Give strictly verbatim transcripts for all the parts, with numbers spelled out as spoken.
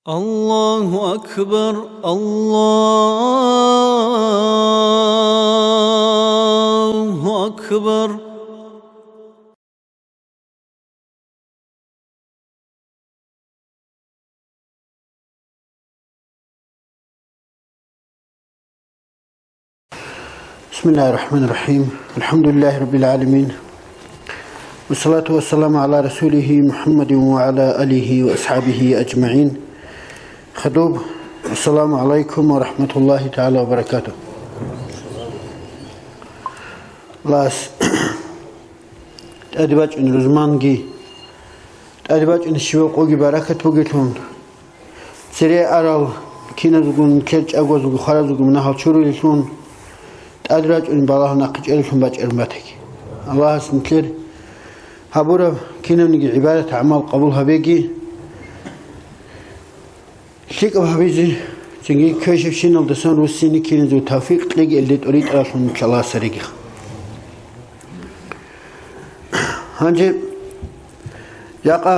الله أكبر، الله أكبر. بسم الله الرحمن الرحيم. الحمد لله رب العالمين. والصلاة والسلام على رسوله محمد وعلى آله وأصحابه أجمعين. خدوب. السلام عليكم ورحمة الله تعالى وبركاته. Лас. ТӀаде бачӀун рузманги, тӀаде бачӀун щивав къоги баракат бугелъун, цере арал киназгун, кел чӀагозгун, хваразгун мунагьал чурулелъун, тӀаде рачӀун балагьун нахъе чӀерилъун бачӀарун батеги. Аллагьас нилъер гьабураб кинабниги гӀибадат-гӀамал къабул гьабеги. ЛъикӀаб гьабизе, цинги квешабщиналдасан руссине киназул тавфикъ кьеги, элде тӀоритӀаралъун лъаласариги. Гьанже жакъа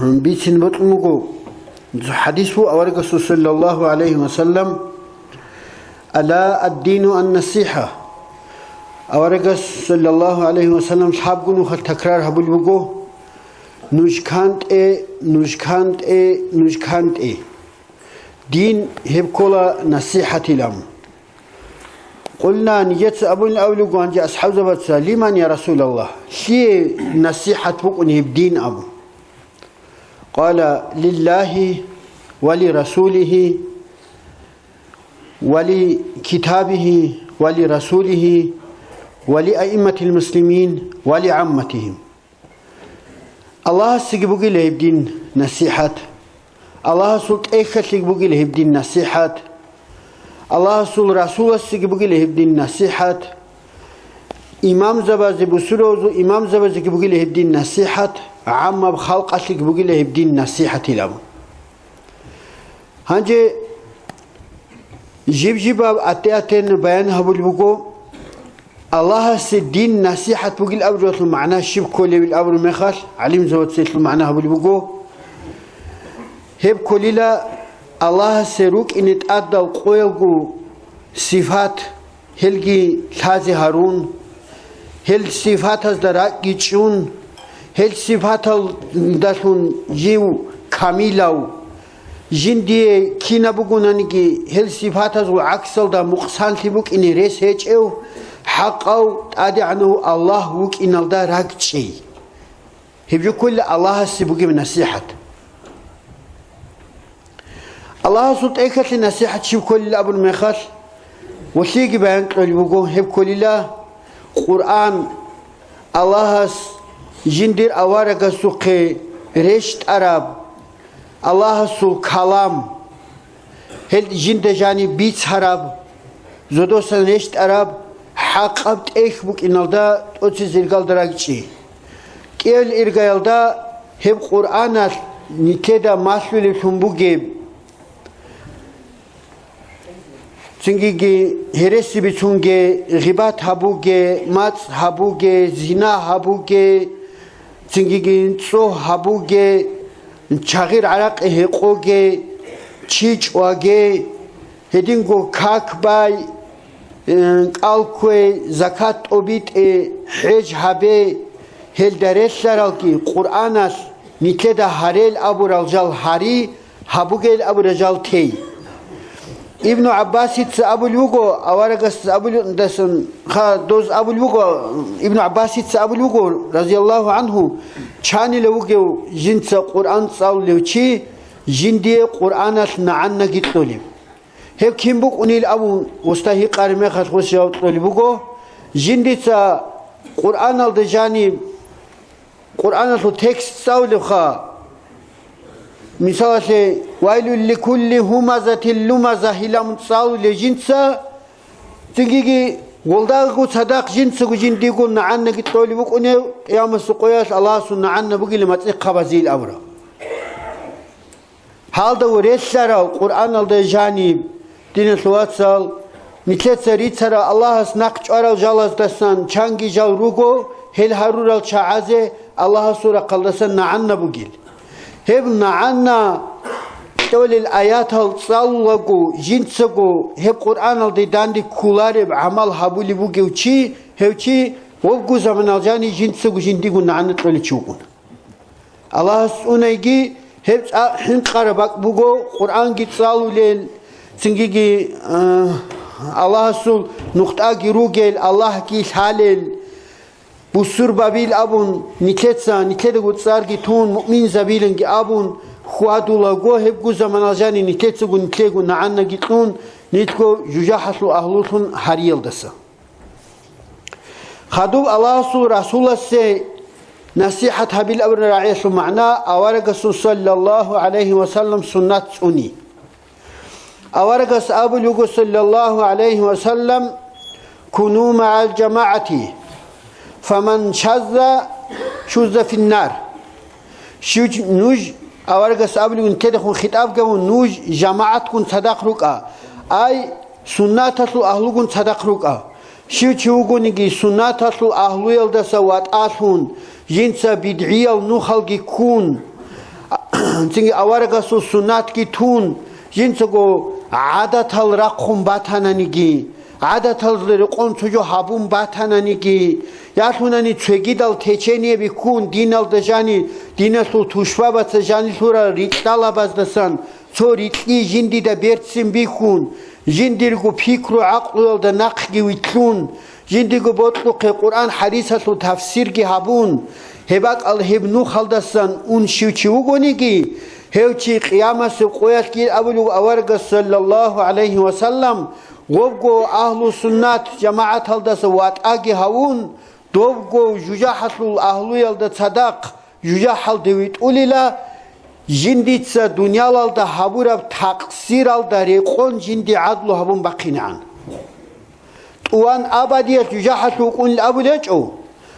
бицин бокьун буго, хӀадис бу аварагасул саллаллагьу гӀалайгьи ва саллам: «Ала ад-дину ан-насихӀа». Аварагас саллаллагьу гӀалайгьи ва саллам лъабго нухалъ такрар гьабулеб буго: «Нуж кантӀе, нуж кантӀе, нуж кантӀе». Дин гьеб ккола насихӀатилан. Къулна, нижеца абун абулеб буго гьанже асхӀабзабаца: «Лиман, я Расулаллагь? Лъие насихӀат букӀун гьеб дин?» абун. Къала: «Лиллагьи ва ли Расулигьи ва ли китабигьи ва ли Расулигьи ва ли аимматил муслимин ва ли гӀамматигьим». Аллагьасеги бугила гьеб дин насихӀат. Аллагьасул тӀехьалъеги бугила гьеб дин насихӀат. Аллагьасул Расуласеги бугила гьеб дин насихӀат. Имамзабазе, бусурбабазул имамзабазеги бугила гьеб дин насихӀат, гӀаммаб халкъалъеги бугила гьеб дин насихӀатилан. Гьанже жиб-жибаб атӀи-атӀен баян гьабулеб буго, Аллагьасе дин насихӀат бугил абуралъул магӀна щиб кколебил абураб мехалъ, гӀалимзабаца гьелъул магӀна гьабулеб буго. Гьеб кколила Аллагьасе рукӀине тӀадал къоялго сифат, гьелги лъазе гьарун, гьел сифатазда ракӀги чӀун, гьел сифаталдалъун жив камилав, жиндие кинаб бугонаниги гьел сифатазул гӀаксалда мукъсанлъи букӀине рес гьечӀев, хӀакъав ТӀадегӀанав Аллагь вукӀиналда ракӀчӀей. Гьеб жо ккола Аллагьасе бугеб насихӀат. Аллагьасул тӀехьалъе насихӀат щиб кколел абун мехалъ, валъиги баян кьолеб буго, гьеб кколила Къуръан, Аллагьас жиндир аварагасухъе рещтӀараб, Аллагьасул калам, гьел жинда жаниб бицараб, зодосан рещтӀараб хӀакъаб тӀехь букӀиналда тӀоцебесеб иргалда ракӀчӀей. КӀиабилеб иргаялда гьеб Къуръаналъ нилъеда малъулеблъун бугеб, цинги гьереси бицунге, гъибат гьабуге, мацӀ гьабуге, зина гьабуге, цинги цӀогь гьабуге, чагъир гӀаракъи гьекъоге, чи чӀваге, гьединго как бай, э, кӀал ккве, закат тӀобитӀе, хӀеж гьабе, гьелда релълъаралги Къуръаналъ нилъеда гьарел абурал жал гьари, гьабугел абурал жал тей. Ибну ГӀаббасица абулеб буго, аварагасда абулдасан, ха, доз абулеб буго, Ибну ГӀаббасица абулеб буго, разияллагьу гӀангьу, чанила вугев жинца Къуръан цӀалулев чи, жиндие Къуръаналъ нагӀанаги кьолеб. Гьеб кин букӀунил абун, уста гьикъараб мехалъ гъос жаваб кьолеб буго, жиндица Къуръаналда жаниб, Къуръаналъул текст цӀалулебха, мисалалъе, «Вайлул ликулли гьумазатил лумаза» гьилан цӀалулев жинца, цинги гьелдаго цадахъ жинцаго жиндиего нагӀанаги кьолеб букӀунев, Къиямасул къоялъ Аллагьасул нагӀана бугила мацӀихъабазейил абураб. Гьалда ва релълъарал Къуръаналда жаниб, диналъул вацал, нилъеца рицарал Аллагьас нахъ чӀварал жалаздасан чанги жал руго, гьел гьарурал чагӀазе Аллагьасул рахъалдасан нагӀана бугел. Гьеб нагӀана кьолел аятал цӀалулаго, жинцаго гьеб Къуръаналде данде кколареб гӀамал гьабулеб бугев чи, гьев чи гьобго заманал жани жинцаго жиндиго нагӀана кьолев чи вукӀуна. Аллагьас цӀунайги, гьеб цӀа-, хӀинкъараб бакӀ буго Къуръанги цӀалулел, цингиги, а, Аллагьасул нухтӀаги ругел, Аллагьги лъалел, бусурбабил абун, нилъеца, нилъедаго цӀарги тун, муъминзабиланги абун, хьвадулаго, гьебго заманал жани нилъецаго нилъего нагӀанаги кьун, нилъго жужахӀалъул агьлулъун гьариялдаса. Хадуб Аллагьасул Расуласе насихӀат гьабил абураб рагӀиялъул магӀна, аварагасул саллаллагьу гӀалайгьи ва саллам суннат цӀуни. Аварагас абулев вуго, саллаллагьу гӀалайгьи ва саллам: «Куну магӀал жамагӀати, фаман шазза, шузза финнар». Щив ч-, нуж, аварагас абулев вуго, нилъедехун хитӀаб гьабун, нуж жамагӀатгун цадахъ рукӀа, ай, суннаталъул агьлугун цадахъ рукӀа. Щив чи вугониги суннаталъул агьлуялдаса ватӀалъун, жинца бидгӀиял нухалги ккун, цинги аварагасул суннатги тун, жинцаго гӀадатал рахъун батананиги, гӀадаталда рекъон цо жо гьабун батананиги, ялъунани цогидал течениеби ккун, диналда жани, диналъул тушбабаца жанилъурал рикьалабаздасан цо рикьи жиндида берцин бихьун, жиндирго пикру-гӀакълуялда нахъги вилълъун, жиндирго бокьухъе Къуръан-хӀадисалъул тафсирги гьабун, гьеб бакӀал гьеб нухалдасан ун щив чи вугониги, гьев чи къиямасеб къоялъ ккел абулев аварагас, саллаллагьу гӀалайгьи ва саллам, гъобго агьлу суннат жамагӀаталдаса ватӀаги гьавун, добго жужахӀалъул агьлуялда цадахъ жужахӀалде витӀулила, жиндица дуниялалда гьабураб такъсиралда рекъон жинди гӀадлу гьабун бахъинегӀан. ТӀуван абадиялъ жужахӀалъув вукӀунил абулев гьечӀо,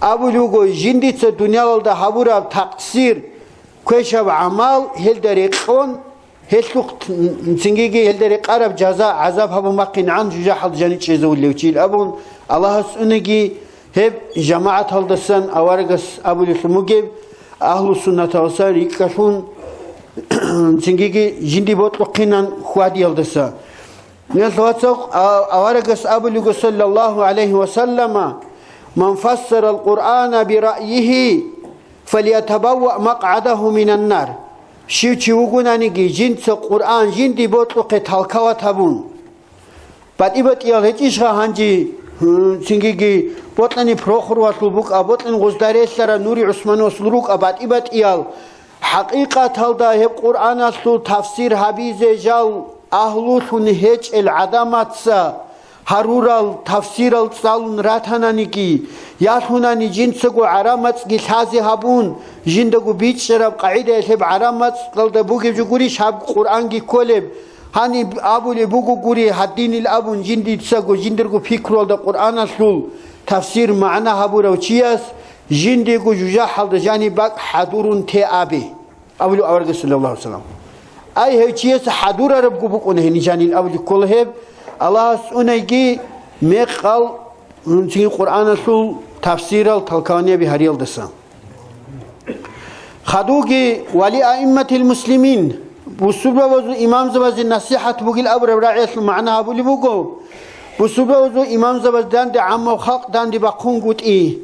абулев вуго, жиндица дуниялалда гьабураб такъсир, квешаб гӀамал гьелда рекъон, гьелъухъ т-, цинги гьелда рекъараб жаза, гӀазаб гьабун бахъинегӀан жужахӀалда жани чӀезавулев чил абун, Аллагьас цӀуниги гьеб жамагӀаталдасан аварагас абулелъун бугеб, агьлу суннаталдасан рикӀкӀалъун, цинги жинди бокьухъинан хьвадиялдаса. Нилъ вацал, а-, аварагас абулего, саллаллагьу гӀалайгьи ва саллама: «Ман фассарал Къуръана бираъйигьи, фалятабавва макъгӀадагьу минан нар». Щив чи вугонаниги, жинца Къуръан жинди бокьухъе талкават гьабун. БатӀи-батӀиял гьечӀищха гьанже, гьу, цингиги бокьани Прохоровасул букӀа, бокьани Гъуздарелъара Нури ГӀусмановасул рукӀа, батӀи-батӀиял. ХӀакъикъаталда гьеб Къуръаналъул тафсир гьабизе жал агьлулъун гьечӀел гӀадамаца гьарурал тафсирал цӀалун ратананиги, ялъунани жинцаго гӀарамацӀги лъазе гьабун, жиндаго бичӀчӀараб къагӀидаялъ гьеб гӀарамацӀалда бугеб жо гурищ гьаб Къуръанги кколеб? Гьаниб абулеб буго гури, гьадинил абун жиндицаго жиндирго пикруялда Къуръаналъул тафсир магӀна гьабурав чияс жиндиего жужахӀалда жаниб бакӀ хӀадурун те абе. Абулев аварагас, саллаллагьу гӀалайгьи ва саллам. Ай, гьев чияс хӀадурарабго букӀуна гьениб жанил абулеб ккола гьеб, Аллагьас цӀунайги мекъал, цинги Къуръаналъул тафсирал, толкованияби гьариялдаса. Хадуги, ва ли аимматил муслимин, бусурбабазул имамзабазе насихӀат бугил абураб рагӀиялъул магӀна гьабулеб буго, бусурбабазул имамзабаз данде гӀаммав халкъ данде бахъунгутӀи.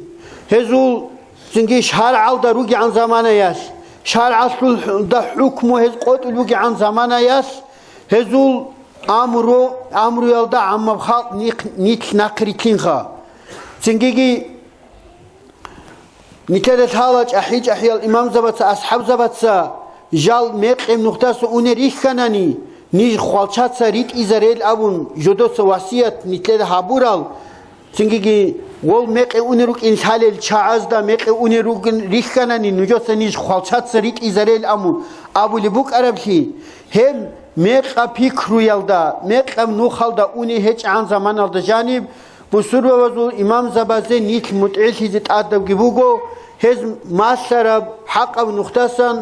Гьезул Цинги шаргӀалда ругегӀан заманаялъ, шаргӀалъулда хӀукму гьез къотӀулеб бугегӀан заманаялъ, гьезул амру-, амруялда гӀаммаб халкъ нихъ-, нилъ нахъе рилълъинха. Цингиги нилъеда лъала чӀахӀи-чӀахӀиял имамзабаца, асхӀабзабаца жал мекъи нухдаса унел рихьанани, ниж хвалчаца ритӀизарел абун, жодоца васият нилъеда гьабурал, Цингиги, гъол мекъи унел рукӀин лъалел чагӀазда мекъи унел ругин рихьанани, нужеца ниж хвалчаца ритӀизарел амун абулеб букӀараблъи, гьеб мекъа пикруялда, мекъаб нухалда уней гьечӀегӀан заманалда жаниб, бусурбабазул имамзабазе нилъ мутӀигӀлъизе тӀадабги буго, гьез малъараб хӀакъаб нухдасан,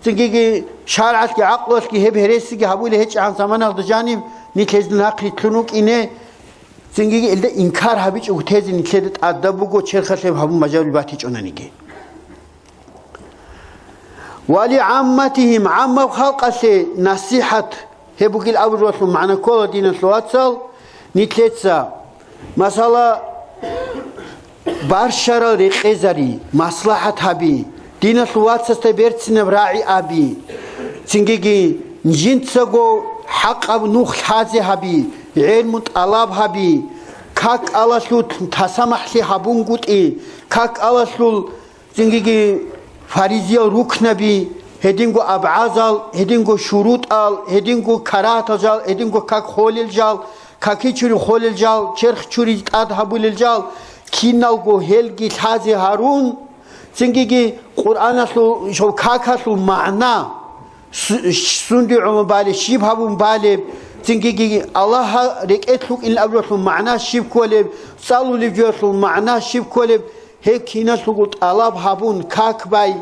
цингиги шаргӀалъги гӀакълуялъги гьеб гьересиги гьабулей гьечӀегӀан заманалда жаниб, нилъ гьезда нахърилълъун рукӀине, Цинги илда инкар гьабичӀого тезе нилъеда тӀадаб буго, черхалъеб гьабун бажарулеб батичӀонаниги. Ва ли гӀамматигьим, гӀаммаб халкъалъе насихӀат гьеб бугил абуралъул магӀна ккола, диналъул вацал, нилъеца. Масала, барщарал рекъезари, маслахӀат гьаби, диналъул вацасда берцинаб рагӀи аби, цингиги жинцаго хӀакъаб нух лъазе гьаби, гӀелму тӀалаб гьаби, как алалъул тасамахӀлъи гьабунгутӀи, как алалъул Цинги фаризиял рукнаби, гьединго абгӀазал, гьединго шурутӀал, гьединго карагьатал жал, гьединго как холел жал, каки чури холел жал, черх чури тӀад гьабулел жал, киналго гьелги лъазе гьарун, цинги Къуръаналъул, какалъул магӀна, сунде гӀумру балеб, щиб гьабун балеб, цинги Аллагьас рекӀелъ вукӀин абуралъул магӀна щиб кколеб, цӀалулеб жоялъул магӀна щиб кколеб, Гьеб киналъулго тӀалаб гьабун, как бай,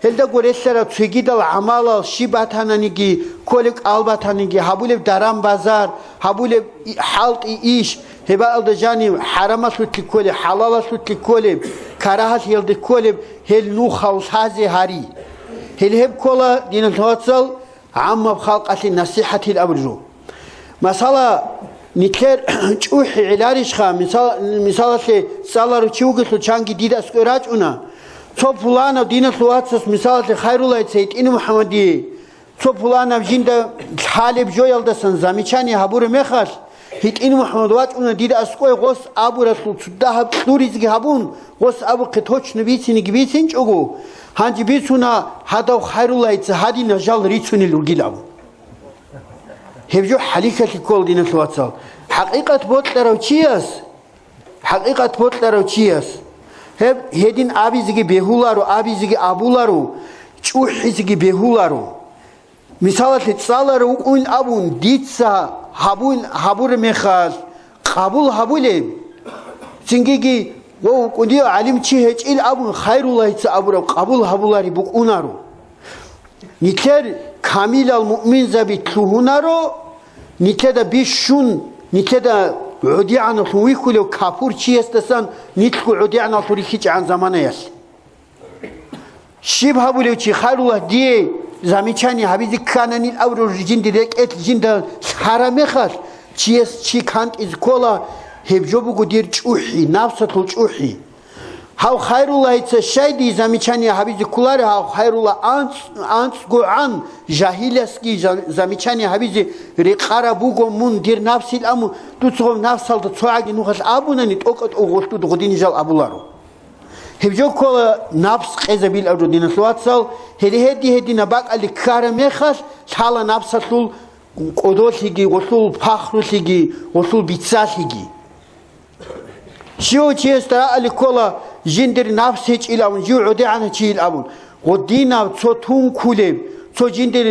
гьелдаго релълъараб цогидал гӀамалал щиб батаниги, кколеб кӀал батаниги, гьабулеб даран-базар, гьабулеб и-, хӀалтӀи иш, гьебаалда жанив хӀарамалъулъги кколеб, хӀалалалъулъги кколеб, карагьалъиялде кколеб, гьел нухал лъазе гьари. Гьел гьеб ккола, диналъул вацал, гӀаммаб халкъалъе насихӀатил абуржу. Масала, нилъер чӀухӀи гӀеларищха, мисал-, мисалалъе, цӀаларав чи вугелъул чанги дида аскӀой рачӀуна. Цо пуланав диналъул вацас, мисалалъе, Хайруллайца ГьитӀин МухӀаммадие, цо пуланав жинда лъалеб жоялдасан замечание гьабураб мехалъ, ГьитӀин МухӀаммад вачӀуна дида аскӀой гъос абуралъул цо дагьаб кьуризеги гьабун, гъос абухъе точно бициниги бицинчӀого, гьанже бицуна гьадав Хайруллайца гьадинал жал рицунел ругилан. Гьеб жо хӀалихьалъи ккола, диналъул вацал. ХӀакъикъат бокьарав чияс, хӀакъикъат бокьарав чияс гьеб гьедин абизеги бегьуларо, абизеги абуларо, чӀухӀизеги бегьуларо. Мисалалъе, цӀаларав вукӀун абун, дица гьабун, гьабураб мехалъ, къабул гьабулеб? Цингиги, ва вукӀунев гӀалимчи гьечӀил абун, Хайруллайца абураб къабул гьабулареб букӀунаро. Нилъер камилал муъминзаби лъугьунаро, нилъеда бищун, нилъеда гӀодигӀанавлъун вихьулев капурчиясдасан нилъго гӀодигӀанавлъун рихьичӀегӀан заманаялъ. Щиб гьабулев чи, Хайруллагь, дие замечание гьабизе ккананил абураб жинди рекӀелъ жинда лъараб мехалъ, чияс чи кантӀизе ккола, гьеб жо буго дир чӀухӀи, напсалъул чӀухӀи. Гьав Хайруллагьица щай дие замечание гьабизе кколаро, гьав Хайруллагь анцӀ-, анцӀгогӀан жагьиласги за-, замечание гьабизе рекъараб буго мун, дир напсил аму, дуцагъав напсалда цогӀаги нухалъ абунани, тӀокӀа-тӀо гъолъуд гъудинижал абуларо. Гьеб жо ккола напс къезабил абураб, диналъул вацал, гьеле гьеди-гьединаб бакӀалде ккараб мехалъ, лъала напсалъул кӀодолъиги, гъолъул пахрулъиги, гъолъул бицалъиги. Щивав чиясда рагӀалде ккола жиндир напс гьечӀил абун, жив гӀодигӀанав чийил абун. Гъодинав цо тункулеб, цо жиндир,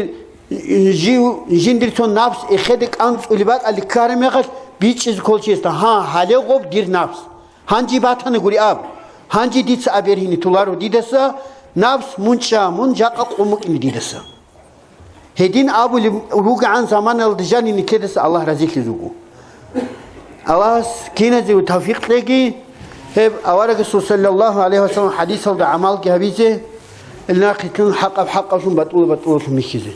жив, жиндир цо напс эхеде кӀанцӀулеб бакӀалде ккараб мехалъ бичӀчӀизе ккола чиясда: «Гьа, гьале гъоб дир напс. Гьанже батана гури аб. Гьанже дица аб бергьине толаро дидаса, напс, мун чӀа, мун жакъа къо мукӀине дидаса». Гьедин абулеб ругегӀан заманалда жанив нилъедаса Аллагь разилъизе вуго. Аллагьас киназего тавфикъ кьеги, гьеб аварагасул саллаллагьу гӀалайгьи вассалам хӀадисалда гӀамалги гьабизе, ил нахъилъун хӀакъаб хӀакъалъун, батӀулаб батӀулалъун бихьизе.